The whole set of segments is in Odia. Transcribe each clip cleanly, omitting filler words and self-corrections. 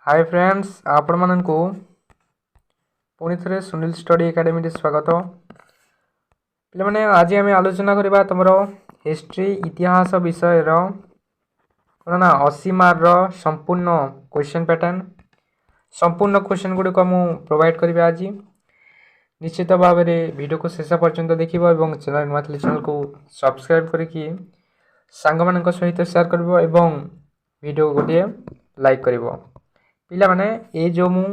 ହାଏ ଫ୍ରେଣ୍ଡସ୍, ଆପଣମାନଙ୍କୁ ପୁଣି ଥରେ ସୁନୀଲ ଷ୍ଟଡି ଏକାଡେମୀରେ ସ୍ୱାଗତ। ପିଲାମାନେ, ଆଜି ଆମେ ଆଲୋଚନା କରିବା ତୁମର ହିଷ୍ଟ୍ରି, ଇତିହାସ ବିଷୟର କ'ଣ ନା 80 ମାର୍କର ସମ୍ପୂର୍ଣ୍ଣ କ୍ୱେଶ୍ଚନ୍ ପ୍ୟାଟର୍ନ। ସମ୍ପୂର୍ଣ୍ଣ କ୍ୱେଶ୍ଚନ୍ ଗୁଡ଼ିକ ମୁଁ ପ୍ରୋଭାଇଡ଼ କରିବି ଆଜି। ନିଶ୍ଚିତ ଭାବରେ ଭିଡ଼ିଓକୁ ଶେଷ ପର୍ଯ୍ୟନ୍ତ ଦେଖିବ ଏବଂ ଚ୍ୟାନେଲ୍ ନୂଆ ଥିଲେ ଚ୍ୟାନେଲକୁ ସବସ୍କ୍ରାଇବ୍ କରିକି ସାଙ୍ଗମାନଙ୍କ ସହିତ ସେୟାର କରିବ ଏବଂ ଭିଡ଼ିଓ ଗୋଟିଏ ଲାଇକ୍ କରିବ। ପିଲାମାନେ, ଏ ଯେଉଁ ମୁଁ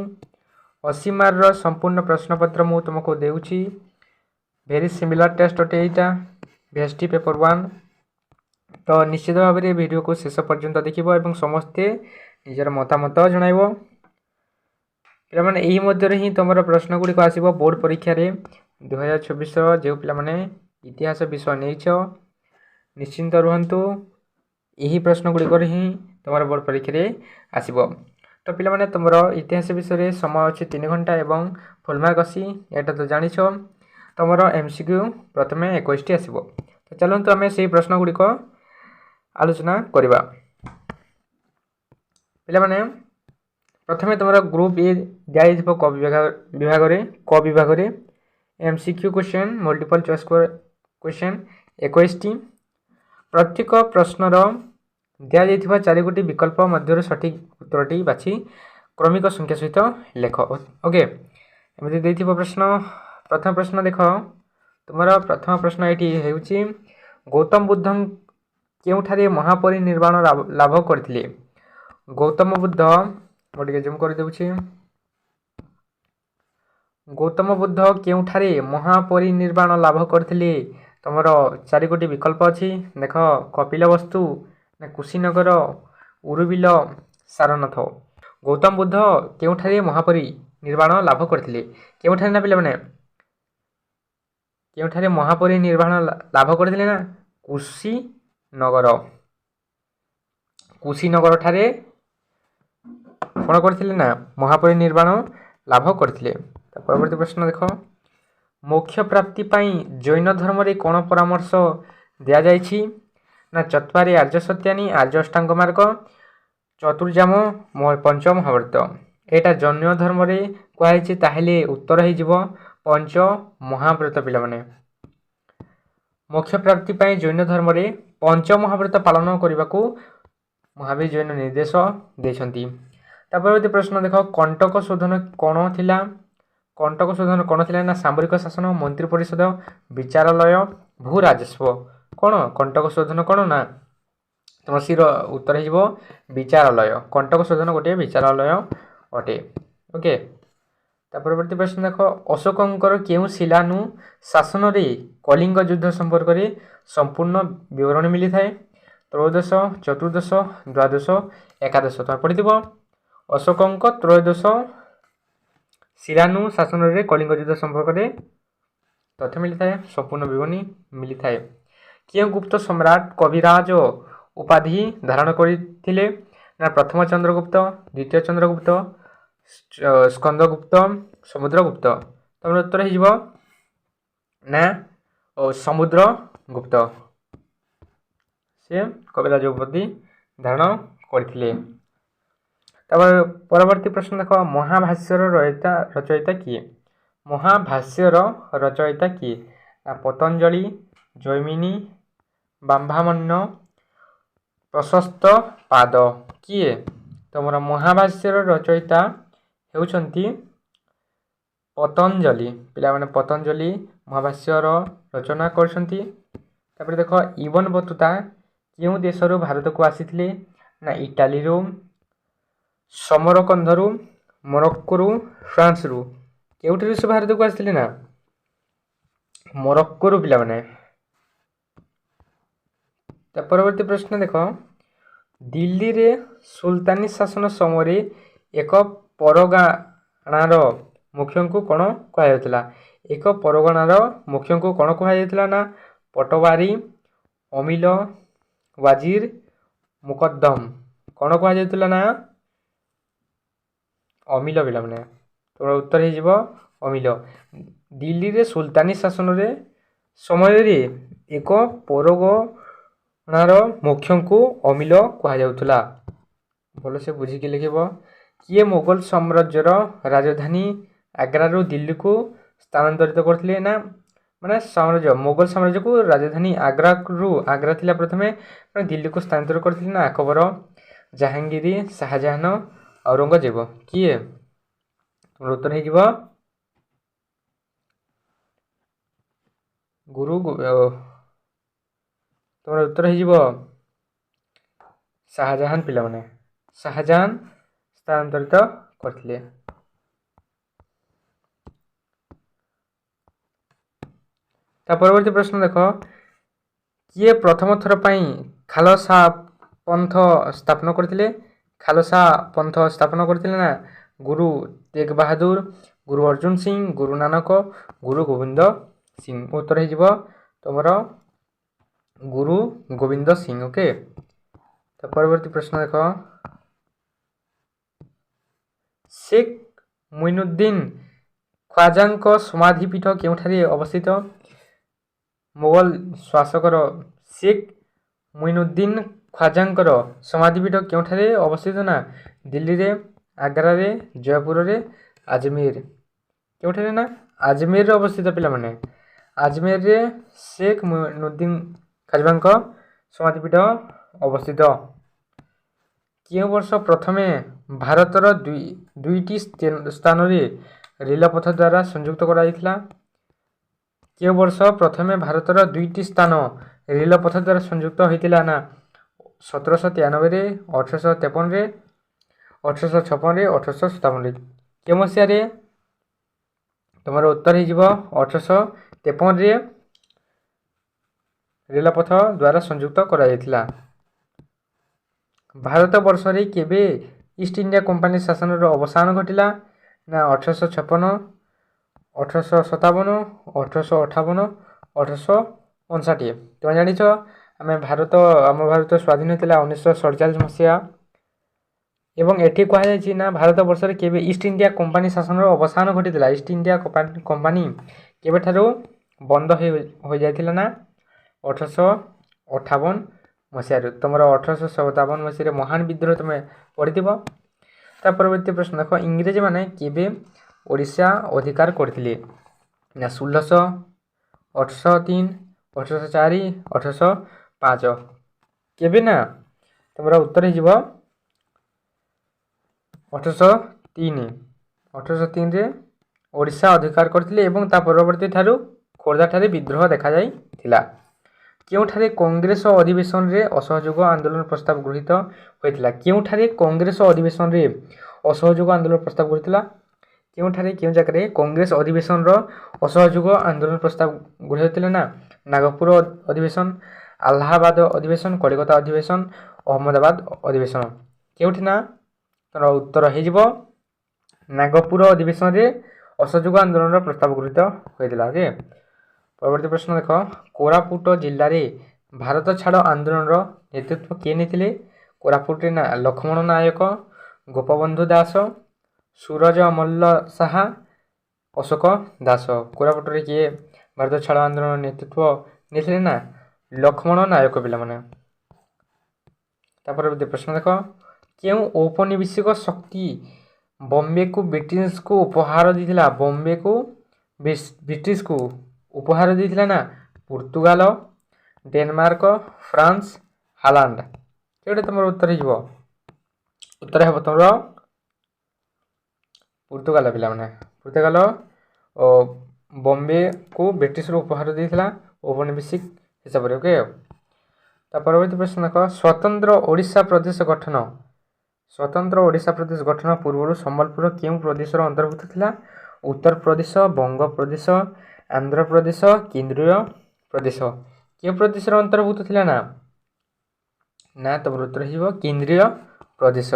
80 ମାର୍କର ସମ୍ପୂର୍ଣ୍ଣ ପ୍ରଶ୍ନପତ୍ର ମୁଁ ତୁମକୁ ଦେଉଛି, ଭେରି ସିମିଲାର ଟେଷ୍ଟ ଅଟେ ଏଇଟା, ଭିଏସ୍ଟି ପେପର୍ 1। ତ ନିଶ୍ଚିତ ଭାବରେ ଭିଡ଼ିଓକୁ ଶେଷ ପର୍ଯ୍ୟନ୍ତ ଦେଖିବ ଏବଂ ସମସ୍ତେ ନିଜର ମତାମତ ଜଣାଇବ। ପିଲାମାନେ, ଏହି ମଧ୍ୟରେ ହିଁ ତୁମର ପ୍ରଶ୍ନ ଗୁଡ଼ିକ ଆସିବ ବୋର୍ଡ଼ ପରୀକ୍ଷାରେ 2026ର। ଯେଉଁ ପିଲାମାନେ ଇତିହାସ ବିଷୟ ନେଇଛ, ନିଶ୍ଚିନ୍ତ ରୁହନ୍ତୁ, ଏହି ପ୍ରଶ୍ନ ଗୁଡ଼ିକରେ ହିଁ ତୁମର ବୋର୍ଡ଼ ପରୀକ୍ଷାରେ ଆସିବ। ତ ପିଲାମାନେ, ତୁମର ଇତିହାସ ବିଷୟରେ ସମୟ ଅଛି 3 ଘଣ୍ଟା ଏବଂ ଫୁଲ୍ ମାର୍କ 80, ଏଇଟା ତ ଜାଣିଛ। ତୁମର ଏମ୍ସିକ୍ୟୁ ପ୍ରଥମେ 21ଟି ଆସିବ। ତ ଚାଲନ୍ତୁ, ଆମେ ସେଇ ପ୍ରଶ୍ନ ଗୁଡ଼ିକ ଆଲୋଚନା କରିବା। ପିଲାମାନେ, ପ୍ରଥମେ ତୁମର ଗ୍ରୁପ୍ ଏ ଦିଆଯାଇଥିବ କ ବିଭାଗରେ। କ ବିଭାଗରେ MCQ question, multiple choice question 21ଟି। ପ୍ରତ୍ୟେକ ପ୍ରଶ୍ନର ଦିଆଯାଇଥିବା ଚାରିଗୋଟି ବିକଳ୍ପ ମଧ୍ୟରୁ ସଠିକ୍ ଉତ୍ତରଟି ବାଛି କ୍ରମିକ ସଂଖ୍ୟା ସହିତ ଲେଖ। ଓକେ, ଏମିତି ଦେଇଥିବ ପ୍ରଶ୍ନ। ପ୍ରଥମ ପ୍ରଶ୍ନ ଦେଖ, ତୁମର ପ୍ରଥମ ପ୍ରଶ୍ନ ଏଇଠି ହେଉଛି, ଗୌତମ ବୁଦ୍ଧ କେଉଁଠାରେ ମହାପରିନିର୍ବାଣ ଲାଭ କରିଥିଲେ? ଗୌତମ ବୁଦ୍ଧ, ମୁଁ ଟିକେ ଜୁମ୍ କରିଦେଉଛି। ଗୌତମ ବୁଦ୍ଧ କେଉଁଠାରେ ମହାପରିନିର୍ବାଣ ଲାଭ କରିଥିଲେ? ତୁମର ଚାରିଗୋଟି ବିକଳ୍ପ ଅଛି, ଦେଖ। କପିଳବସ୍ତୁ ନା କୁଶୀନଗର, ଉରୁବିଲ, ସାରନାଥ। ଗୌତମ ବୁଦ୍ଧ କେଉଁଠାରେ ମହାପରିନିର୍ବାଣ ଲାଭ କରିଥିଲେ? କେଉଁଠାରେ ନା ପିଲାମାନେ, କେଉଁଠାରେ ମହାପରିନିର୍ବାଣ ଲାଭ କରିଥିଲେ ନା କୁଶୀନଗର। କୁଶୀନଗର ଠାରେ କ'ଣ କରିଥିଲେ ନା ମହାପରିନିର୍ବାଣ ଲାଭ କରିଥିଲେ। ତା ପରବର୍ତ୍ତୀ ପ୍ରଶ୍ନ ଦେଖ, ମୋକ୍ଷ ପ୍ରାପ୍ତି ପାଇଁ ଜୈନ ଧର୍ମରେ କ'ଣ ପରାମର୍ଶ ଦିଆଯାଇଛି? ନା ଚତ୍ୱାରି ଆର୍ଯ୍ୟ ସତ୍ୟାନୀ, ଆର୍ଯ୍ୟ ଅଷ୍ଟାଙ୍ଗ ମାର୍ଗ, ଚତୁର୍ଯାମ, ପଞ୍ଚ ମହାବ୍ରତ। ଏଇଟା ଜୈନ ଧର୍ମରେ କୁହାଯାଇଛି, ତାହେଲେ ଉତ୍ତର ହେଇଯିବ ପଞ୍ଚ ମହାବ୍ରତ। ପିଲାମାନେ, ମୋକ୍ଷ ପ୍ରାପ୍ତି ପାଇଁ ଜୈନ ଧର୍ମରେ ପଞ୍ଚ ମହାବ୍ରତ ପାଳନ କରିବାକୁ ମହାବୀର ଜୈନ ନିର୍ଦ୍ଦେଶ ଦେଇଛନ୍ତି। ତାପରବର୍ତ୍ତୀ ପ୍ରଶ୍ନ ଦେଖ, କଣ୍ଟକ ଶୋଧନ କ'ଣ ଥିଲା? କଣ୍ଟକ ଶୋଧନ କ'ଣ ଥିଲା ନା ସାମରିକ ଶାସନ, ମନ୍ତ୍ରୀ ପରିଷଦ, ବିଚାରାଳୟ, ଭୂ ରାଜସ୍ୱ। କ'ଣ କଣ୍ଟକ ଶୋଧନ କ'ଣ ନା ତୁମ ସିର ଉତ୍ତର ହେଇଯିବ ବିଚାରାଳୟ। କଣ୍ଟକ ଶୋଧନ ଗୋଟିଏ ବିଚାରାଳୟ ଅଟେ। ଓକେ, ତା ପରବର୍ତ୍ତୀ ପ୍ରଶ୍ନ ଦେଖ, ଅଶୋକଙ୍କର କେଉଁ ଶିଳାନୁ ଶାସନରେ କଳିଙ୍ଗ ଯୁଦ୍ଧ ସମ୍ପର୍କରେ ସମ୍ପୂର୍ଣ୍ଣ ବିବରଣୀ ମିଳିଥାଏ? ତ୍ରୟୋଦଶ, ଚତୁର୍ଦ୍ଦଶ, ଦ୍ୱାଦଶ, ଏକାଦଶ। ତୁମେ ପଢ଼ିଥିବ, ଅଶୋକଙ୍କ ତ୍ରୟୋଦଶ ଶିଳାନୁ ଶାସନରେ କଳିଙ୍ଗ ଯୁଦ୍ଧ ସମ୍ପର୍କରେ ତଥ୍ୟ ମିଳିଥାଏ, ସମ୍ପୂର୍ଣ୍ଣ ବିବରଣୀ ମିଳିଥାଏ। କେଉଁ ଗୁପ୍ତ ସମ୍ରାଟ କବିରାଜ ଉପାଧି ଧାରଣ କରିଥିଲେ? ନା ପ୍ରଥମ ଚନ୍ଦ୍ରଗୁପ୍ତ, ଦ୍ୱିତୀୟ ଚନ୍ଦ୍ରଗୁପ୍ତ, ସ୍କନ୍ଦଗୁପ୍ତ, ସମୁଦ୍ରଗୁପ୍ତ। ତମର ଉତ୍ତର ହେଇଯିବ ନା ସମୁଦ୍ରଗୁପ୍ତ, ସେ କବିରାଜ ଉପାଧି ଧାରଣ କରିଥିଲେ। ତାପରେ ପରବର୍ତ୍ତୀ ପ୍ରଶ୍ନ ଦେଖ, ମହାଭାଷ୍ୟର ରଚୟିତା କିଏ? ମହାଭାଷ୍ୟର ରଚୟିତା କିଏ? ନା ପତଞ୍ଜଳି, ଜୈମିନୀ, ବାମ୍ଭାମନ୍ୟ, ପ୍ରଶସ୍ତ ପାଦ। କିଏ ତମର ମହାଭାଷ୍ୟର ରଚୟିତା ହେଉଛନ୍ତି? ପତଞ୍ଜଳି। ପିଲାମାନେ, ପତଞ୍ଜଳି ମହାଭାଷ୍ୟର ରଚନା କରିଛନ୍ତି। ତାପରେ ଦେଖ, ଇବନ ବତୁତା କେଉଁ ଦେଶରୁ ଭାରତକୁ ଆସିଥିଲେ? ନା ଇଟାଲୀରୁ, ସମରକନ୍ଧରୁ, ମରକ୍କୋରୁ, ଫ୍ରାନ୍ସରୁ। କେଉଁଠାରୁ ସେ ଭାରତକୁ ଆସିଥିଲେ? ନା ମରକ୍କୋରୁ ପିଲାମାନେ। ତା ପରବର୍ତ୍ତୀ ପ୍ରଶ୍ନ ଦେଖ, ଦିଲ୍ଲୀରେ ସୁଲତାନୀ ଶାସନ ସମୟରେ ଏକ ପରଗଣାର ମୁଖ୍ୟଙ୍କୁ କ'ଣ କୁହାଯାଉଥିଲା? ଏକ ପରଗଣାର ମୁଖ୍ୟଙ୍କୁ କ'ଣ କୁହାଯାଉଥିଲା? ନା ପଟୱାରୀ, ଅମିଲ, ୱାଜିର, ମୁକଦ୍ଦମ। କ'ଣ କୁହାଯାଉଥିଲା? ନା ଅମିଲ। ପିଲାମାନେ, ତୁମର ଉତ୍ତର ହେଇଯିବ ଅମିଲ। ଦିଲ୍ଲୀରେ ସୁଲତାନୀ ଶାସନରେ ସମୟରେ ଏକ ପରଗଣାର ମୁଖ୍ୟଙ୍କୁ ଅମିଲ କୁହାଯାଉଥିଲା। ଭଲସେ ବୁଝିକି ଲେଖିବ। କିଏ ମୋଗଲ ସାମ୍ରାଜ୍ୟର ରାଜଧାନୀ ଆଗ୍ରାରୁ ଦିଲ୍ଲୀକୁ ସ୍ଥାନାନ୍ତରିତ କରିଥିଲେ ନା ମାନେ ସାମ୍ରାଜ୍ୟ ମୋଗଲ ସାମ୍ରାଜ୍ୟକୁ ରାଜଧାନୀ ଆଗ୍ରାରୁ, ଆଗ୍ରା ଥିଲା ପ୍ରଥମେ, ମାନେ ଦିଲ୍ଲୀକୁ ସ୍ଥାନାନ୍ତର କରିଥିଲେ ନା ଆକବର, ଜାହାଙ୍ଗୀର, ଶାହଜାହାନ, ଔରଙ୍ଗଜେବ? କିଏ? ତୁମର ଉତ୍ତର ହେଇଯିବ ଗୁରୁ, ତୁମର ଉତ୍ତର ହେଇଯିବ ଶାହଜାହାନ ପିଲାମାନେ। ଶାହଜାହାନ ସ୍ଥାନାନ୍ତରିତ କରିଥିଲେ। ତା ପରବର୍ତ୍ତୀ ପ୍ରଶ୍ନ ଦେଖ, କିଏ ପ୍ରଥମ ଥର ପାଇଁ ଖାଲସା ପନ୍ଥ ସ୍ଥାପନ କରିଥିଲେ? ଖାଲସା ପନ୍ଥ ସ୍ଥାପନ କରିଥିଲେ ନା ଗୁରୁ ତେଗ ବାହାଦୁର, ଗୁରୁ ଅର୍ଜୁନ ସିଂ, ଗୁରୁ ନାନକ, ଗୁରୁ ଗୋବିନ୍ଦ ସିଂ? ଉତ୍ତର ହେଇଯିବ ତୁମର ଗୁରୁ ଗୋବିନ୍ଦ ସିଂ। ଓକେ, ତା ପରବର୍ତ୍ତୀ ପ୍ରଶ୍ନ ଦେଖ, ଶେଖ ମୁଇନୁଦ୍ଦିନ ଖ୍ୱାଜାଙ୍କ ସମାଧିପୀଠ କେଉଁଠାରେ ଅବସ୍ଥିତ? ମୋଗଲ ଶାସକର ଶେଖ ମୁଇନୁଦ୍ଦିନ ଖ୍ୱାଜାଙ୍କର ସମାଧିପୀଠ କେଉଁଠାରେ ଅବସ୍ଥିତ ନା ଦିଲ୍ଲୀରେ, ଆଗ୍ରାରେ, ଜୟପୁରରେ, ଆଜମେର? କେଉଁଠାରେ ନା ଆଜମେରରେ ଅବସ୍ଥିତ ପିଲାମାନେ। ଆଜମେରରେ ଶେଖ ମୁଇନୁଦ୍ଦିନ ଖ୍ୱାଜାଙ୍କ ସମାଧିପୀଠ ଅବସ୍ଥିତ। କେଉଁ ବର୍ଷ ପ୍ରଥମେ ଭାରତର ଦୁଇଟି ସ୍ଥାନରେ ରେଳପଥ ଦ୍ୱାରା ସଂଯୁକ୍ତ କରାଯାଇଥିଲା? କେଉଁ ବର୍ଷ ପ୍ରଥମେ ଭାରତର ଦୁଇଟି ସ୍ଥାନ ରେଳପଥ ଦ୍ୱାରା ସଂଯୁକ୍ତ ହୋଇଥିଲା ନା 1793ରେ, 1853ରେ, 1856ରେ, 1857ରେ? କେଉଁ ମସିହାରେ? ତୁମର ଉତ୍ତର ହେଇଯିବ 1853ରେ ରେଳପଥ ଦ୍ୱାରା ସଂଯୁକ୍ତ କରାଯାଇଥିଲା। ଭାରତ ବର୍ଷରେ କେବେ ଇଷ୍ଟ ଇଣ୍ଡିଆ କମ୍ପାନୀ ଶାସନର ଅବସାନ ଘଟିଲା ନା 1856, 1857, 1858, 1859? ତୁମେ ଜାଣିଛ ଆମେ ଭାରତ, ଆମ ଭାରତ ସ୍ୱାଧୀନ ହୋଇଥିଲା 1947 ମସିହା, ଏବଂ ଏଠି କୁହାଯାଇଛି ନା ଭାରତ ବର୍ଷରେ କେବେ ଇଷ୍ଟ ଇଣ୍ଡିଆ କମ୍ପାନୀ ଶାସନର ଅବସାନ ଘଟିଥିଲା? ଇଷ୍ଟ ଇଣ୍ଡିଆ କମ୍ପାନୀ କେବେଠାରୁ ବନ୍ଦ ହୋଇଯାଇଥିଲା ନା 1858 ମସିହାରୁ। ତୁମର 1857 ମସିହାରେ ମହାନ ବିଦ୍ରୋହ ତୁମେ ପଢ଼ିଥିବ। ତା ପରବର୍ତ୍ତୀ ପ୍ରଶ୍ନ ଦେଖ, ଇଂରେଜମାନେ କେବେ ଓଡ଼ିଶା ଅଧିକାର କରିଥିଲେ ନା 1600, 1803, 1804, 1805? କେବେ ନା ତୁମର ଉତ୍ତର ହେଇଯିବ 1803। 1803ରେ ଓଡ଼ିଶା ଅଧିକାର କରିଥିଲେ ଏବଂ ତା ପରବର୍ତ୍ତୀ ଠାରୁ ଖୋର୍ଦ୍ଧାଠାରେ ବିଦ୍ରୋହ ଦେଖାଯାଇଥିଲା। କେଉଁଠାରେ କଂଗ୍ରେସ ଅଧିବେଶନରେ ଅସହଯୋଗ ଆନ୍ଦୋଳନ ପ୍ରସ୍ତାବ ଗୃହୀତ ହୋଇଥିଲା? କେଉଁଠାରେ କଂଗ୍ରେସ ଅଧିବେଶନରେ ଅସହଯୋଗ ଆନ୍ଦୋଳନ ପ୍ରସ୍ତାବ ଗୃହୀତ? କେଉଁଠାରେ, କେଉଁ ଜାଗାରେ କଂଗ୍ରେସ ଅଧିବେଶନର ଅସହଯୋଗ ଆନ୍ଦୋଳନ ପ୍ରସ୍ତାବ ଗୃହୀତ ହୋଇଥିଲା ନା ନାଗପୁର ଅଧିବେଶନ, ଆହ୍ଲାବାଦ ଅଧିବେଶନ, କଲିକତା ଅଧିବେଶନ, ଅହମ୍ମଦାବାଦ ଅଧିବେଶନ? କେଉଁଠି ନା ତର ଉତ୍ତର ହେଇଯିବ ନାଗପୁର ଅଧିବେଶନରେ ଅସହଯୋଗ ଆନ୍ଦୋଳନର ପ୍ରସ୍ତାବ ଗୃହୀତ ହୋଇଥିଲା। ଓକେ, ପରବର୍ତ୍ତୀ ପ୍ରଶ୍ନ ଦେଖ, କୋରାପୁଟ ଜିଲ୍ଲାରେ ଭାରତ ଛାଡ଼ ଆନ୍ଦୋଳନର ନେତୃତ୍ୱ କିଏ ନେଇଥିଲେ କୋରାପୁଟରେ ନା ଲକ୍ଷ୍ମଣ ନାୟକ, ଗୋପବନ୍ଧୁ ଦାସ, ସୁରଜ ମଲ୍ଲ ସାହା, ଅଶୋକ ଦାସ? କୋରାପୁଟରେ କିଏ ଭାରତ ଛାଡ଼ ଆନ୍ଦୋଳନ ନେତୃତ୍ୱ ନେଇଥିଲେ ନା ଲକ୍ଷ୍ମଣ ନାୟକ ପିଲାମାନେ। ତାପରେ ପ୍ରଶ୍ନ ଦେଖ, କେଉଁ ଔପନିବେଶିକ ଶକ୍ତି ବମ୍ବେକୁ ବ୍ରିଟିଶକୁ ଉପହାର ଦେଇଥିଲା? ବମ୍ବେକୁ ବ୍ରିଟିଶକୁ ଉପହାର ଦେଇଥିଲା ନା ପର୍ତ୍ତୁଗାଲ, ଡେନମାର୍କ, ଫ୍ରାନ୍ସ, ହାଲାଣ୍ଡ? କେଉଁଟା ତୁମର ଉତ୍ତର ହେଇଯିବ? ଉତ୍ତର ହେବ ତୁମର ପର୍ତ୍ତୁଗାଲ ପିଲାମାନେ। ପର୍ତ୍ତୁଗାଲ ବମ୍ବେକୁ ବ୍ରିଟିଶରୁ ଉପହାର ଦେଇଥିଲା ଔପନିବେଶିକ ହିସାବରେ। ଓକେ, ତା ପରବର୍ତ୍ତୀ ପ୍ରଶ୍ନ ଦେଖ, ସ୍ୱତନ୍ତ୍ର ଓଡ଼ିଶା ପ୍ରଦେଶ ଗଠନ, ସ୍ୱତନ୍ତ୍ର ଓଡ଼ିଶା ପ୍ରଦେଶ ଗଠନ ପୂର୍ବରୁ ସମ୍ବଲପୁର କେଉଁ ପ୍ରଦେଶର ଅନ୍ତର୍ଭୁକ୍ତ ଥିଲା? ଉତ୍ତରପ୍ରଦେଶ, ବଙ୍ଗପ୍ରଦେଶ, ଆନ୍ଧ୍ରପ୍ରଦେଶ, କେନ୍ଦ୍ରୀୟ ପ୍ରଦେଶ? କେଉଁ ପ୍ରଦେଶର ଅନ୍ତର୍ଭୁକ୍ତ ଥିଲା ନା ନା ତମର ଉତ୍ତର ହେଇଯିବ କେନ୍ଦ୍ରୀୟ ପ୍ରଦେଶ।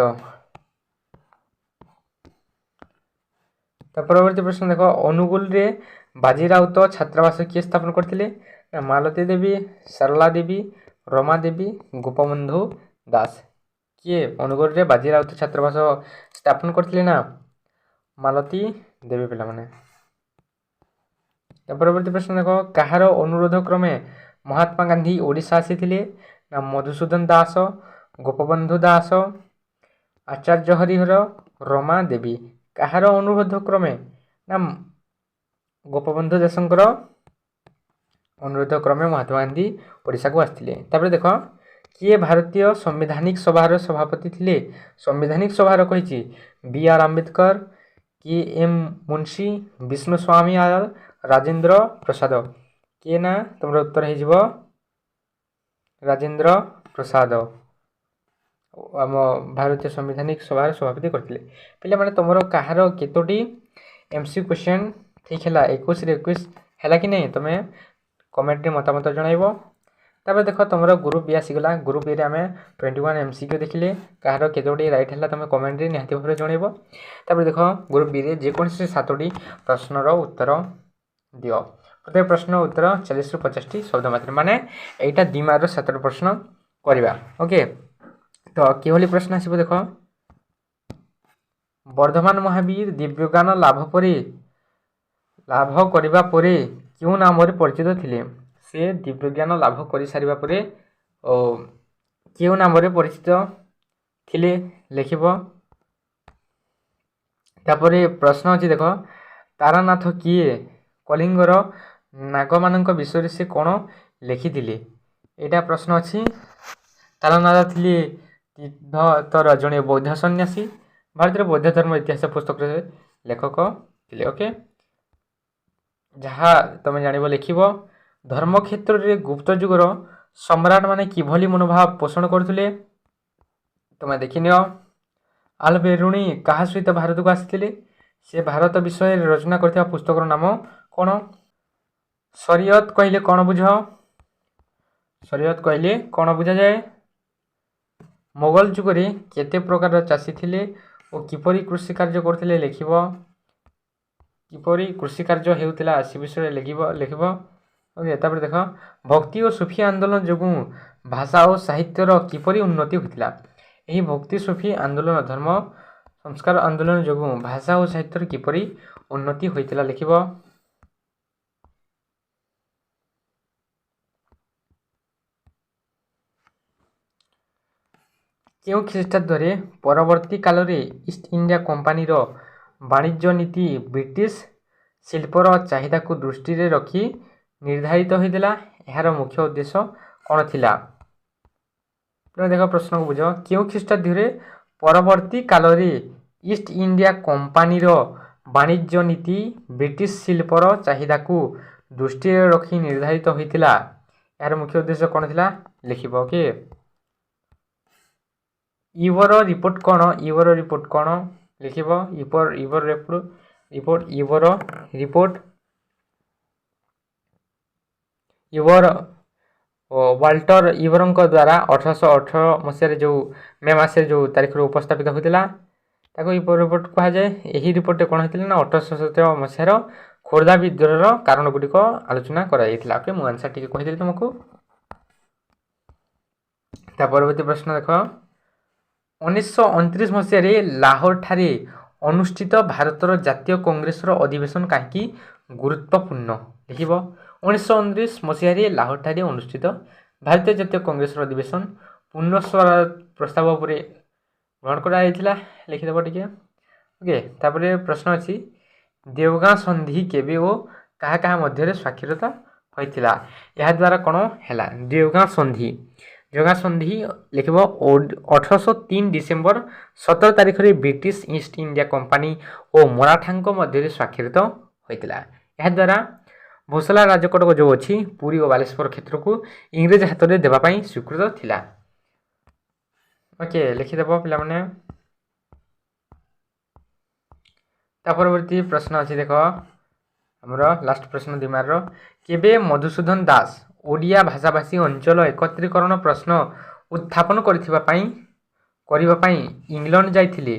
ତା ପରବର୍ତ୍ତୀ ପ୍ରଶ୍ନ ଦେଖ, ଅନୁଗୁଳରେ ବାଜି ରାଉତ ଛାତ୍ରାବାସ କିଏ ସ୍ଥାପନ କରିଥିଲେ ନା ମାଲତୀ ଦେବୀ, ସରଳା ଦେବୀ, ରମା ଦେବୀ, ଗୋପବନ୍ଧୁ ଦାସ? କିଏ ଅନୁଗୁଳରେ ବାଜି ରାଉତ ଛାତ୍ରାବାସ ସ୍ଥାପନ କରିଥିଲେ ନା ମାଲତୀ ଦେବୀ ପିଲାମାନେ। ତା ପରବର୍ତ୍ତୀ ପ୍ରଶ୍ନ ଦେଖ, କାହାର ଅନୁରୋଧ କ୍ରମେ ମହାତ୍ମା ଗାନ୍ଧୀ ଓଡ଼ିଶା ଆସିଥିଲେ ନା ମଧୁସୂଦନ ଦାସ, ଗୋପବନ୍ଧୁ ଦାସ, ଆଚାର୍ଯ୍ୟ ହରିହର, ରମା ଦେବୀ। କାହାର ଅନୁରୋଧ କ୍ରମେ ନା ଗୋପବନ୍ଧୁ ଦାସଙ୍କର ଅନୁରୋଧ କ୍ରମେ ମହାତ୍ମା ଗାନ୍ଧୀ ଓଡ଼ିଶାକୁ ଆସିଥିଲେ। ତାପରେ ଦେଖ, କିଏ ଭାରତୀୟ ସାମ୍ବିଧାନିକ ସଭାର ସଭାପତି ଥିଲେ? ସାମ୍ବିଧାନିକ ସଭାର କହିଛି, ବି ଆର୍ ଆମ୍ବେଦକର, କେ ଏମ୍ ମୁନ୍ସି, ବିଷ୍ଣୁସ୍ୱାମୀ ଆୟର, ରାଜେନ୍ଦ୍ର ପ୍ରସାଦ। କିଏ ନା ତୁମର ଉତ୍ତର ହେଇଯିବ ରାଜେନ୍ଦ୍ର ପ୍ରସାଦ ଆମ ଭାରତୀୟ ସାମ୍ବିଧାନିକ ସଭାର ସଭାପତି କରିଥିଲେ। ପିଲାମାନେ, ତୁମର କାହାର କେତୋଟି ଏମ୍ ସି କ୍ୱେଶ୍ଚନ୍ ଠିକ୍ ହେଲା? 21ରେ 21 ହେଲା କି ନାହିଁ, ତୁମେ କମେଣ୍ଟରେ ମତାମତ ଜଣାଇବ। ତାପରେ ଦେଖ, ତୁମର ଗ୍ରୁପ୍ ବି ଆସିଗଲା। ଗ୍ରୁପ୍ ବିରେ ଆମେ 21 ଏମ୍ ସି କ୍ୟୁ ଦେଖିଲେ। କାହାର କେତୋଟି ରାଇଟ୍ ହେଲା, ତୁମେ କମେଣ୍ଟରେ ନିହାତି ଭାବରେ ଜଣାଇବ। ତାପରେ ଦେଖ, ଗ୍ରୁପ୍ ବିରେ ଯେକୌଣସି 7ଟି ପ୍ରଶ୍ନର ଉତ୍ତର ଦିଅ। ପ୍ରତ୍ୟେକ ପ୍ରଶ୍ନ ଉତ୍ତର 40ରୁ 50ଟି ଶବ୍ଦ ମାତ୍ରେ, ମାନେ ଏଇଟା 2 ମାର୍କର 7ଟି ପ୍ରଶ୍ନ କରିବା। ଓକେ, ତ କିଭଳି ପ୍ରଶ୍ନ ଆସିବ ଦେଖ। ବର୍ଦ୍ଧମାନ ମହାବୀର ଦିବ୍ୟଜ୍ଞାନ ଲାଭ କରିବା ପରେ କେଉଁ ନାମରେ ପରିଚିତ ଥିଲେ? ସେ ଦିବ୍ୟଜ୍ଞାନ ଲାଭ କରିସାରିବା ପରେ ଓ କେଉଁ ନାମରେ ପରିଚିତ ଥିଲେ ଲେଖିବ। ତାପରେ ପ୍ରଶ୍ନ ଅଛି ଦେଖ, ତାରାନାଥ କିଏ? କଳିଙ୍ଗର ନାଗମାନଙ୍କ ବିଷୟରେ ସେ କ'ଣ ଲେଖିଥିଲେ? ଏଇଟା ପ୍ରଶ୍ନ ଅଛି। ତାରାନାଥ ଥିଲେ ତିବ୍ଦତର ଜଣେ ବୌଦ୍ଧ ସନ୍ନ୍ୟାସୀ, ଭାରତରେ ବୌଦ୍ଧ ଧର୍ମ ଇତିହାସ ପୁସ୍ତକରେ ଲେଖକ ଥିଲେ। ଓକେ, ଯାହା ତମେ ଜାଣିବ ଲେଖିବ। ଧର୍ମକ୍ଷେତ୍ରରେ ଗୁପ୍ତ ଯୁଗର ସମ୍ରାଟମାନେ କିଭଳି ମନୋଭାବ ପୋଷଣ କରୁଥିଲେ, ତୁମେ ଦେଖିନିଅ। ଆଲବେରୁଣୀ କାହା ସହିତ ଭାରତକୁ ଆସିଥିଲେ? ସେ ଭାରତ ବିଷୟରେ ରଚନା କରିଥିବା ପୁସ୍ତକର ନାମ କ'ଣ? ସରିୟତ କହିଲେ କ'ଣ ବୁଝ? ସରିୟତ କହିଲେ କ'ଣ ବୁଝାଯାଏ? ମୋଗଲ ଯୁଗରେ କେତେ ପ୍ରକାରର ଚାଷୀ ଥିଲେ ଓ କିପରି କୃଷି କାର୍ଯ୍ୟ କରୁଥିଲେ ଲେଖିବ। କିପରି କୃଷି କାର୍ଯ୍ୟ ହେଉଥିଲା ସେ ବିଷୟରେ ଲେଖିବ। ଓକେ, ତାପରେ ଦେଖ, ଭକ୍ତି ଓ ସୁଫି ଆନ୍ଦୋଳନ ଯୋଗୁଁ ଭାଷା ଓ ସାହିତ୍ୟର କିପରି ଉନ୍ନତି ହୋଇଥିଲା? ଏହି ଭକ୍ତି ସୁଫି ଆନ୍ଦୋଳନ, ଧର୍ମ ସଂସ୍କାର ଆନ୍ଦୋଳନ ଯୋଗୁଁ ଭାଷା ଓ ସାହିତ୍ୟର କିପରି ଉନ୍ନତି ହୋଇଥିଲା ଲେଖିବ। କେଉଁ ଖ୍ରୀଷ୍ଟାବ୍ଦରେ ପରବର୍ତ୍ତୀ କାଳରେ ଇଷ୍ଟ ଇଣ୍ଡିଆ କମ୍ପାନୀର ବାଣିଜ୍ୟ ନୀତି ବ୍ରିଟିଶ ଶିଳ୍ପର ଚାହିଦାକୁ ଦୃଷ୍ଟିରେ ରଖି ନିର୍ଦ୍ଧାରିତ ହୋଇଥିଲା? ଏହାର ମୁଖ୍ୟ ଉଦ୍ଦେଶ୍ୟ କ'ଣ ଥିଲା? ଦେଖ, ପ୍ରଶ୍ନକୁ ବୁଝ। କେଉଁ ଖ୍ରୀଷ୍ଟାବ୍ଦରେ ପରବର୍ତ୍ତୀ କାଳରେ ଇଷ୍ଟ ଇଣ୍ଡିଆ କମ୍ପାନୀର ବାଣିଜ୍ୟ ନୀତି ବ୍ରିଟିଶ ଶିଳ୍ପର ଚାହିଦାକୁ ଦୃଷ୍ଟିରେ ରଖି ନିର୍ଦ୍ଧାରିତ ହୋଇଥିଲା? ଏହାର ମୁଖ୍ୟ ଉଦ୍ଦେଶ୍ୟ କ'ଣ ଥିଲା ଲେଖିବ। ଓକେ, ଇବର ରିପୋର୍ଟ କ'ଣ? ଇବର ରିପୋର୍ଟ କ'ଣ ଲେଖିବ। ଇବର ରିପୋର୍ଟ, ଇବର ରିପୋର୍ଟ, ଇବର ୱାଲ୍ଟର ଇବରଙ୍କ ଦ୍ୱାରା 1818 ମସିହାରେ ଯେଉଁ ମେ ମାସରେ ଯେଉଁ ତାରିଖରେ ଉପସ୍ଥାପିତ ହୋଇଥିଲା, ତାକୁ ଇବର ରିପୋର୍ଟ କୁହାଯାଏ। ଏହି ରିପୋର୍ଟରେ କ'ଣ ହେଇଥିଲା ନା 1817 ମସିହାର ଖୋର୍ଦ୍ଧା ବିଦ୍ରୋହର କାରଣ ଗୁଡ଼ିକ ଆଲୋଚନା କରାଯାଇଥିଲା। ଓକେ, ମୁଁ ଆନ୍ସର୍ ଟିକେ କହିଦେଲି ତୁମକୁ। ତା ପରବର୍ତ୍ତୀ ପ୍ରଶ୍ନ ଦେଖ, 1929 ମସିହାରେ ଲାହୋରଠାରେ ଅନୁଷ୍ଠିତ ଭାରତର ଜାତୀୟ କଂଗ୍ରେସର ଅଧିବେଶନ କାହିଁକି ଗୁରୁତ୍ୱପୂର୍ଣ୍ଣ ଲେଖିବ। 1929 ମସିହାରେ ଲାହୋରଠାରେ ଅନୁଷ୍ଠିତ ଭାରତୀୟ ଜାତୀୟ କଂଗ୍ରେସର ଅଧିବେଶନ ପୂର୍ଣ୍ଣ ସ୍ୱରାଜ ପ୍ରସ୍ତାବ ଉପରେ ଗ୍ରହଣ କରାଯାଇଥିଲା, ଲେଖିଦେବ ଟିକେ। ଓକେ, ତାପରେ ପ୍ରଶ୍ନ ଅଛି, ଦେଓଗାଁ ସନ୍ଧି କେବେ ଓ କାହା କାହା ମଧ୍ୟରେ ସ୍ୱାକ୍ଷରତା ହୋଇଥିଲା? ଏହାଦ୍ୱାରା କ'ଣ ହେଲା? ଦେଓଗାଁ ସନ୍ଧି, ଦେଓଗାଁ ସନ୍ଧି ଲେଖିବ, 1803 ଡିସେମ୍ବର 17 ତାରିଖରେ ବ୍ରିଟିଶ ଇଷ୍ଟ ଇଣ୍ଡିଆ କମ୍ପାନୀ ଓ ମରାଠାଙ୍କ ମଧ୍ୟରେ ସ୍ୱାକ୍ଷରିତ ହୋଇଥିଲା। ଏହାଦ୍ୱାରା ଭୋସଲା ରାଜକଟକ ଯେଉଁ ଅଛି ପୁରୀ ଓ ବାଲେଶ୍ୱର କ୍ଷେତ୍ରକୁ ଇଂରେଜ ହାତରେ ଦେବା ପାଇଁ ସ୍ୱୀକୃତ ଥିଲା। ଓକେ, ଲେଖିଦେବ ପିଲାମାନେ। ତା ପରବର୍ତ୍ତୀ ପ୍ରଶ୍ନ ଅଛି ଦେଖ, ଆମର ଲାଷ୍ଟ ପ୍ରଶ୍ନ 2 ମାର୍କର। କେବେ ମଧୁସୂଦନ ଦାସ ଓଡ଼ିଆ ଭାଷାଭାଷୀ ଅଞ୍ଚଳ ଏକତ୍ରୀକରଣ ପ୍ରଶ୍ନ ଉତ୍ଥାପନ କରିବା ପାଇଁ ଇଂଲଣ୍ଡ ଯାଇଥିଲେ?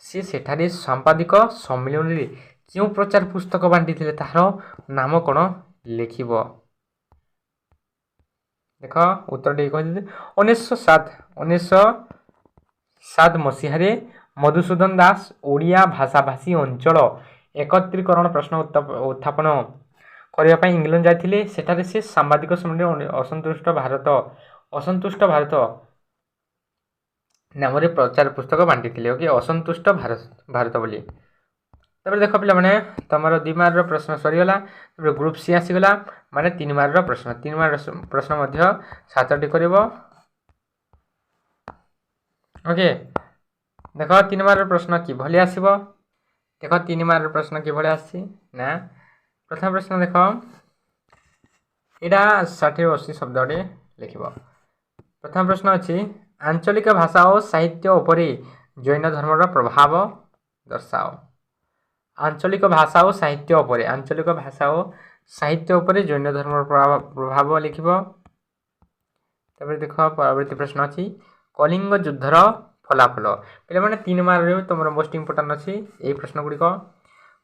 ସେ ସେଠାରେ ସାମ୍ବାଦିକ ସମ୍ମିଳନୀରେ କେଉଁ ପ୍ରଚାର ପୁସ୍ତକ ବାଣ୍ଟିଥିଲେ, ତାହାର ନାମ କ'ଣ ଲେଖିବ। ଦେଖ, ଉତ୍ତର ଟିକେ କହିଦେଲି। 1907 ମସିହାରେ ମଧୁସୂଦନ ଦାସ ଓଡ଼ିଆ ଭାଷାଭାଷୀ ଅଞ୍ଚଳ ଏକତ୍ରୀକରଣ ପ୍ରଶ୍ନ ଉତ୍ଥାପନ କରିବା ପାଇଁ ଇଂଲଣ୍ଡ ଯାଇଥିଲେ। ସେଠାରେ ସେ ସାମ୍ବାଦିକ ସମ୍ମିଳନୀରେ ଅସନ୍ତୁଷ୍ଟ ଭାରତ ନାମରେ ପ୍ରଚାର ପୁସ୍ତକ ବାଣ୍ଟିଥିଲେ। ଓକେ, ଅସନ୍ତୁଷ୍ଟ ଭାରତ ବୋଲି। ତାପରେ ଦେଖ ପିଲାମାନେ, ତୁମର 2 ମାର୍କର ପ୍ରଶ୍ନ ସରିଗଲା। ତାପରେ ଗ୍ରୁପ୍ ସି ଆସିଗଲା, ମାନେ 3 ମାର୍କର ପ୍ରଶ୍ନ। 3 ମାର୍କର ପ୍ରଶ୍ନ ମଧ୍ୟ 7ଟି କରିବ। ଓକେ, ଦେଖ 3 ମାର୍କର ପ୍ରଶ୍ନ କିଭଳି ଆସିବ। ଦେଖ 3 ମାର୍କର ପ୍ରଶ୍ନ କିଭଳି ଆସିଛି ନା, ପ୍ରଥମ ପ୍ରଶ୍ନ ଦେଖ, ଏଇଟା 60-80 ଶବ୍ଦରେ ଲେଖିବ। ପ୍ରଥମ ପ୍ରଶ୍ନ ଅଛି, ଆଞ୍ଚଳିକ ଭାଷା ଓ ସାହିତ୍ୟ ଉପରେ ଜୈନ ଧର୍ମର ପ୍ରଭାବ ଦର୍ଶାଅ। ଆଞ୍ଚଳିକ ଭାଷା ଓ ସାହିତ୍ୟ ଉପରେ, ଆଞ୍ଚଳିକ ଭାଷା ଓ ସାହିତ୍ୟ ଉପରେ ଜୈନ ଧର୍ମର ପ୍ରଭାବ ଲେଖିବ। ତାପରେ ଦେଖ ପରବର୍ତ୍ତୀ ପ୍ରଶ୍ନ ଅଛି, କଳିଙ୍ଗ ଯୁଦ୍ଧର ଫଳାଫଳ। ପିଲାମାନେ 3 ମାର୍କରେ ତୁମର ମୋଷ୍ଟ ଇମ୍ପୋର୍ଟାଣ୍ଟ ଅଛି ଏଇ ପ୍ରଶ୍ନ ଗୁଡ଼ିକ।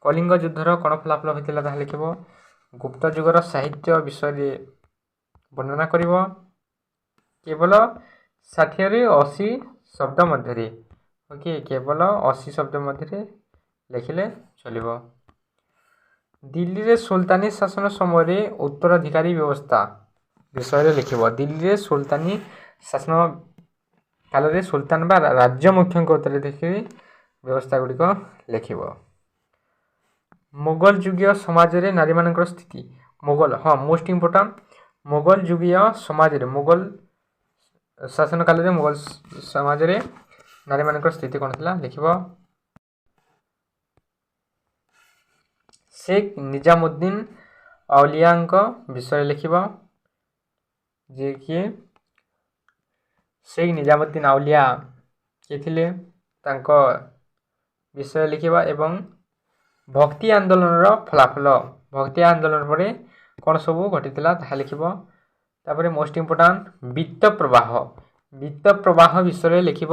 କଳିଙ୍ଗ ଯୁଦ୍ଧର କ'ଣ ଫଳାଫଳ ହୋଇଥିଲା ତାହା ଲେଖିବ। ଗୁପ୍ତ ଯୁଗର ସାହିତ୍ୟ ବିଷୟରେ ବର୍ଣ୍ଣନା କରିବ, କେବଳ 60ରୁ 80 ଶବ୍ଦ ମଧ୍ୟରେ। ଓକେ, କେବଳ 80 ଶବ୍ଦ ମଧ୍ୟରେ ଲେଖିଲେ ଚଳିବ। ଦିଲ୍ଲୀରେ ସୁଲତାନୀ ଶାସନ ସମୟରେ ଉତ୍ତରାଧିକାରୀ ବ୍ୟବସ୍ଥା ବିଷୟରେ ଲେଖିବ। ଦିଲ୍ଲୀରେ ସୁଲତାନୀ ଶାସନ କାଳରେ ସୁଲତାନ ବା ରାଜ୍ୟ ମୁଖ୍ୟଙ୍କ ଉତ୍ତରାଧିକାରୀ ବ୍ୟବସ୍ଥା ଗୁଡ଼ିକ ଲେଖିବ। ମୋଗଲ ଯୁଗୀୟ ସମାଜରେ ନାରୀମାନଙ୍କର ସ୍ଥିତି। ମୋଗଲ, ହଁ ମୋଷ୍ଟ ଇମ୍ପୋର୍ଟାଣ୍ଟ, ମୋଗଲ ଯୁଗୀୟ ସମାଜରେ, ମୋଗଲ ଶାସନ କାଳରେ ମୋଗଲ ସମାଜରେ ନାରୀମାନଙ୍କର ସ୍ଥିତି କ'ଣ ଥିଲା ଲେଖିବ। ଶେଖ ନିଜାମୁଦ୍ଦିନ ଆଉଲିଆଙ୍କ ବିଷୟରେ ଲେଖିବ, ଯିଏକି ଶେଖ ନିଜାମୁଦ୍ଦିନ ଆଉଲିଆ କିଏ ଥିଲେ ତାଙ୍କ ବିଷୟରେ ଲେଖିବା। ଏବଂ ଭକ୍ତି ଆନ୍ଦୋଳନର ଫଳାଫଳ, ଭକ୍ତି ଆନ୍ଦୋଳନ ପରେ କ'ଣ ସବୁ ଘଟିଥିଲା ତାହା ଲେଖିବ। ତାପରେ ମୋଷ୍ଟ ଇମ୍ପୋର୍ଟାଣ୍ଟ ବିତ୍ତ ପ୍ରବାହ, ବିତ୍ତ ପ୍ରବାହ ବିଷୟରେ ଲେଖିବ।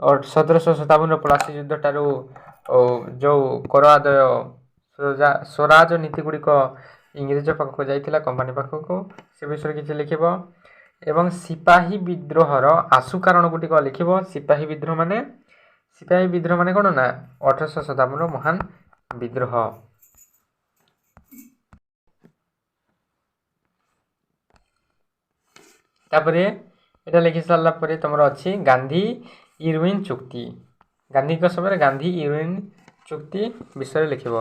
1757 ପଳାସୀ ଯୁଦ୍ଧ ଠାରୁ ଯେଉଁ କର ଆଦାୟ ସ୍ୱରାଜ ନୀତି ଗୁଡ଼ିକ ଇଂରେଜ ପାଖକୁ ଯାଇଥିଲା, କମ୍ପାନୀ ପାଖକୁ, ସେ ବିଷୟରେ କିଛି ଲେଖିବ। ଏବଂ ସିପାହୀ ବିଦ୍ରୋହର ଆଶୁ କାରଣ ଗୁଡ଼ିକ ଲେଖିବ। ସିପାହୀ ବିଦ୍ରୋହ ମାନେ, ସିପାହୀ ବିଦ୍ରୋହ ମାନେ କ'ଣ ନା 1857 ମହାନ ବିଦ୍ରୋହ। ତାପରେ ଏଇଟା ଲେଖି ସାରିଲା ପରେ ତୁମର ଅଛି ଗାନ୍ଧୀ ଇରୱିନ୍ ଚୁକ୍ତି। ଗାନ୍ଧୀଙ୍କ ସମୟରେ ଗାନ୍ଧୀ ଇରୱିନ୍ ଚୁକ୍ତି ବିଷୟରେ ଲେଖିବ।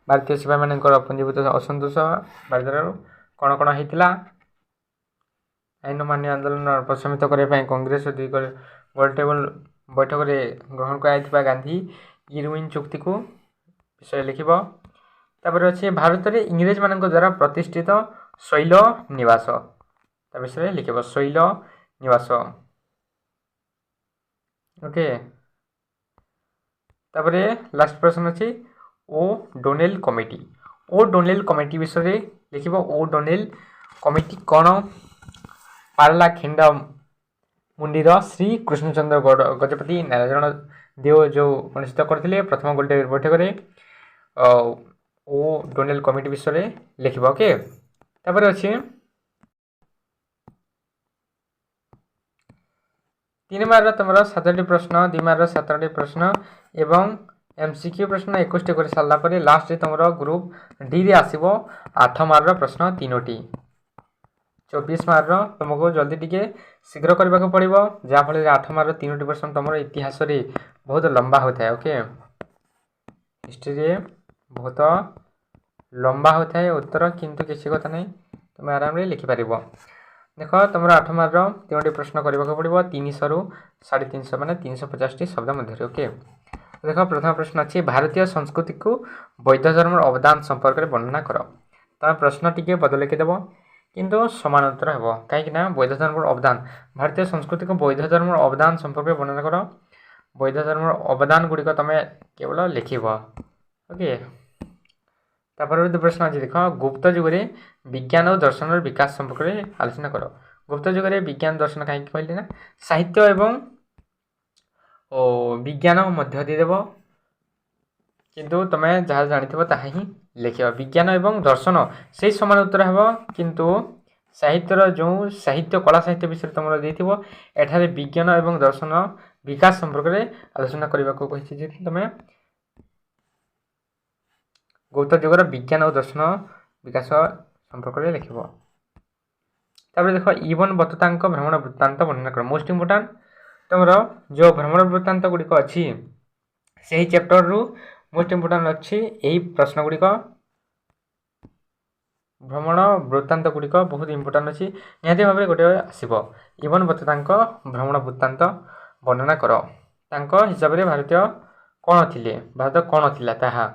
ଭାରତୀୟ ସିପାହୀମାନଙ୍କର ପୁଞ୍ଜୀଭୂତ ଅସନ୍ତୋଷ ବାରିଧାରାରୁ କ'ଣ କ'ଣ ହେଇଥିଲା। ଆଇନ ମାନ୍ୟ ଆନ୍ଦୋଳନ ପ୍ରଶମିତ କରିବା ପାଇଁ କଂଗ୍ରେସ ଦୁଇ ଗୋଲଟେବୁଲ ବୈଠକରେ ଗ୍ରହଣ କରାଯାଇଥିବା ଗାନ୍ଧୀ ଇରୱିନ୍ ଚୁକ୍ତିକୁ ବିଷୟରେ ଲେଖିବ। ତାପରେ ଅଛି ଭାରତରେ ଇଂରେଜମାନଙ୍କ ଦ୍ୱାରା ପ୍ରତିଷ୍ଠିତ ଶୈଳ ନିବାସ, ତା ବିଷୟରେ ଲେଖିବ, ଶୈଳ ନିବାସ। ଓକେ, ତାପରେ ଲାଷ୍ଟ ପ୍ରଶ୍ନ ଅଛି ଓ ଡୋନେଲ କମିଟି। ଓ ଡୋନେଲ କମିଟି ବିଷୟରେ ଲେଖିବ। ଓ ଡୋନେଲ କମିଟି କ'ଣ? ପାରଲା ଖିଣ୍ଡ ମୁଣ୍ଡିର ଶ୍ରୀ କୃଷ୍ଣଚନ୍ଦ୍ର ଗଜପତି ନାରାୟଣ ଦେଓ ଯେଉଁ ଅନୁଷ୍ଠିତ କରିଥିଲେ ପ୍ରଥମ ଗୋଲଟେବୁଲ ବୈଠକରେ, ଓ ଡୋନେଲ କମିଟି ବିଷୟରେ ଲେଖିବ। ଓକେ, ତାପରେ ଅଛି 3 ମାର୍କର ତୁମର 7ଟି ପ୍ରଶ୍ନ, 2 ମାର୍କର 7ଟି ପ୍ରଶ୍ନ ଏବଂ ଏମସିକ୍ୟୁ ପ୍ରଶ୍ନ 21ଟି କରି ସାରିଲା ପରେ ଲାଷ୍ଟରେ ତୁମର ଗ୍ରୁପ୍ ଡିରେ ଆସିବ 8 ମାର୍କର ପ୍ରଶ୍ନ 3ଟି, 24 ମାର୍କର। ତୁମକୁ ଜଲ୍ଦି ଟିକେ ଶୀଘ୍ର କରିବାକୁ ପଡ଼ିବ, ଯାହାଫଳରେ 8 ମାର୍କର 3ଟି ପ୍ରଶ୍ନ ତୁମର ଇତିହାସରେ ବହୁତ ଲମ୍ବା ହୋଇଥାଏ। ଓକେ, ହିଷ୍ଟ୍ରିରେ ବହୁତ ଲମ୍ବା ହୋଇଥାଏ ଉତ୍ତର, କିନ୍ତୁ କିଛି କଥା ନାହିଁ, ତୁମେ ଆରାମରେ ଲେଖିପାରିବ। ଦେଖ ତୁମର 8 ମାର୍କର 3ଟି ପ୍ରଶ୍ନ କରିବାକୁ ପଡ଼ିବ 300ରୁ 350, ମାନେ 350ଟି ଶବ୍ଦ ମଧ୍ୟରେ। ଓକେ, ଦେଖ ପ୍ରଥମ ପ୍ରଶ୍ନ ଅଛି, ଭାରତୀୟ ସଂସ୍କୃତିକୁ ବୌଦ୍ଧ ଧର୍ମର ଅବଦାନ ସମ୍ପର୍କରେ ବର୍ଣ୍ଣନା କର। ତମେ ପ୍ରଶ୍ନ ଟିକେ ବଦଳେଇକି ଦେବ, କିନ୍ତୁ ସମାନ ଉତ୍ତର ହେବ, କାହିଁକି ନା ବୌଦ୍ଧ ଧର୍ମର ଅବଦାନ, ଭାରତୀୟ ସଂସ୍କୃତିକୁ ବୌଦ୍ଧ ଧର୍ମର ଅବଦାନ ସମ୍ପର୍କରେ ବର୍ଣ୍ଣନା କର। ବୌଦ୍ଧ ଧର୍ମର ଅବଦାନ ଗୁଡ଼ିକ ତମେ କେବଳ ଲେଖିବ। ଓକେ, ତାପରେ ପ୍ରଶ୍ନ ଅଛି ଦେଖ, ଗୁପ୍ତ ଯୁଗରେ ବିଜ୍ଞାନ ଓ ଦର୍ଶନର ବିକାଶ ସମ୍ପର୍କରେ ଆଲୋଚନା କର। ଗୁପ୍ତ ଯୁଗରେ ବିଜ୍ଞାନ ଦର୍ଶନ କାହିଁକି କହିଲି ନା, ସାହିତ୍ୟ ଏବଂ ଓ ବିଜ୍ଞାନ ମଧ୍ୟ ଦେଇଦେବ, କିନ୍ତୁ ତୁମେ ଯାହା ଜାଣିଥିବ ତାହା ହିଁ ଲେଖିବ। ବିଜ୍ଞାନ ଏବଂ ଦର୍ଶନ ସେଇ ସମାନ ଉତ୍ତର ହେବ, କିନ୍ତୁ ସାହିତ୍ୟର ଯେଉଁ ସାହିତ୍ୟ କଳା ସାହିତ୍ୟ ବିଷୟରେ ତୁମର ଦେଇଥିବ, ଏଠାରେ ବିଜ୍ଞାନ ଏବଂ ଦର୍ଶନ ବିକାଶ ସମ୍ପର୍କରେ ଆଲୋଚନା କରିବାକୁ କହିଛି, ଯେହେତୁ ତୁମେ ଗୁପ୍ତ ଯୁଗର ବିଜ୍ଞାନ ଓ ଦର୍ଶନ ବିକାଶ ସମ୍ପର୍କରେ ଲେଖିବ। ତାପରେ ଦେଖ, ଇବନ ବତୁତାଙ୍କ ଭ୍ରମଣ ବୃତ୍ତାନ୍ତ ବର୍ଣ୍ଣନା କର। ମୋଷ୍ଟ ଇମ୍ପୋର୍ଟାଣ୍ଟ, ତୁମର ଯେଉଁ ଭ୍ରମଣ ବୃତ୍ତାନ୍ତ ଗୁଡ଼ିକ ଅଛି, ସେହି ଚାପ୍ଟରରୁ ମୋଷ୍ଟ ଇମ୍ପୋର୍ଟାଣ୍ଟ ଅଛି ଏହି ପ୍ରଶ୍ନ ଗୁଡ଼ିକ। ଭ୍ରମଣ ବୃତ୍ତାନ୍ତ ଗୁଡ଼ିକ ବହୁତ ଇମ୍ପୋର୍ଟାଣ୍ଟ ଅଛି, ନିହାତି ଭାବରେ ଗୋଟେ ଆସିବ। ଇବନ ବତୁତାଙ୍କ ଭ୍ରମଣ ବୃତ୍ତାନ୍ତ ବର୍ଣ୍ଣନା କର। ତାଙ୍କ ହିସାବରେ ଭାରତୀୟ କ'ଣ ଥିଲେ, ଭାରତ କ'ଣ ଥିଲା ତାହା।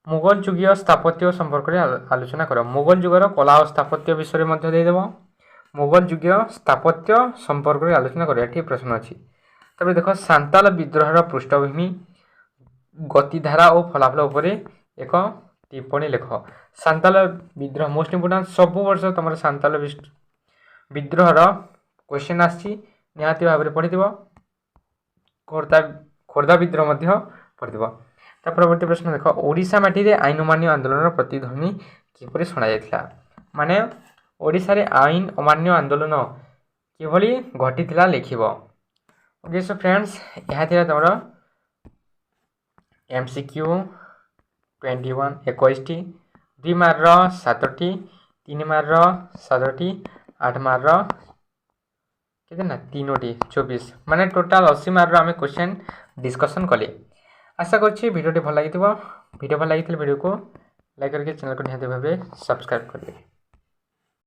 ମୁଗଲ ଯୁଗୀୟ ସ୍ଥାପତ୍ୟ ସମ୍ପର୍କରେ ଆଲୋଚନା କର। ମୁଗଲ ଯୁଗର କଳା ଓ ସ୍ଥାପତ୍ୟ ବିଷୟରେ ମଧ୍ୟ ଦେଇଦେବ। ମୁଗଲ ଯୁଗୀୟ ସ୍ଥାପତ୍ୟ ସମ୍ପର୍କରେ ଆଲୋଚନା କର, ଏଠି ପ୍ରଶ୍ନ ଅଛି। ତାପରେ ଦେଖ, ସାନ୍ତାଳ ବିଦ୍ରୋହର ପୃଷ୍ଠଭୂମି, ଗତିଧାରା ଓ ଫଳାଫଳ ଉପରେ ଏକ ଟିପ୍ପଣୀ ଲେଖ। ସାନ୍ତାଳ ବିଦ୍ରୋହ ମୋଷ୍ଟ ଇମ୍ପୋର୍ଟାଣ୍ଟ, ସବୁ ବର୍ଷ ତୁମର ସାନ୍ତାଳ ବିଦ୍ରୋହର କ୍ୱେଶ୍ଚନ୍ ଆସିଛି, ନିହାତି ଭାବରେ ପଢ଼ିଥିବ। ଖୋର୍ଦ୍ଧା ବିଦ୍ରୋହ ମଧ୍ୟ ପଢ଼ିଥିବ। ତା ପରବର୍ତ୍ତୀ ପ୍ରଶ୍ନ ଦେଖ, ଓଡ଼ିଶା ମାଟିରେ ଆଇନ ଅମାନ୍ୟ ଆନ୍ଦୋଳନର ପ୍ରତିଧ୍ୱନି କିପରି ଶୁଣାଯାଇଥିଲା? ମାନେ ଓଡ଼ିଶାରେ ଆଇନ ଅମାନ୍ୟ ଆନ୍ଦୋଳନ କିଭଳି ଘଟିଥିଲା ଲେଖିବ। ଓକେ ସୋ ଫ୍ରେଣ୍ଡସ୍, ଏହା ଥିଲା ତୁମର ଏମ୍ ସି କ୍ୟୁ 21, 21ଟି, 2 ମାର୍କର 7ଟି, 3 ମାର୍କର 7ଟି, 8 ମାର୍କର କେତେ ନା 3ଟି, 24, ମାନେ ଟୋଟାଲ୍ 80 ମାର୍କର ଆମେ କ୍ୱେଶ୍ଚନ୍ ଡିସ୍କସନ୍ କଲେ। ଆଶା କରୁଛି ଭିଡ଼ିଓଟି ଭଲ ଲାଗିଥିବ। ଭିଡ଼ିଓ ଭଲ ଲାଗିଥିଲେ ଭିଡ଼ିଓକୁ ଲାଇକ୍ କରିକି ଚ୍ୟାନେଲକୁ ନିହାତି ଭାବେ ସବସ୍କ୍ରାଇବ୍ କରିବେ।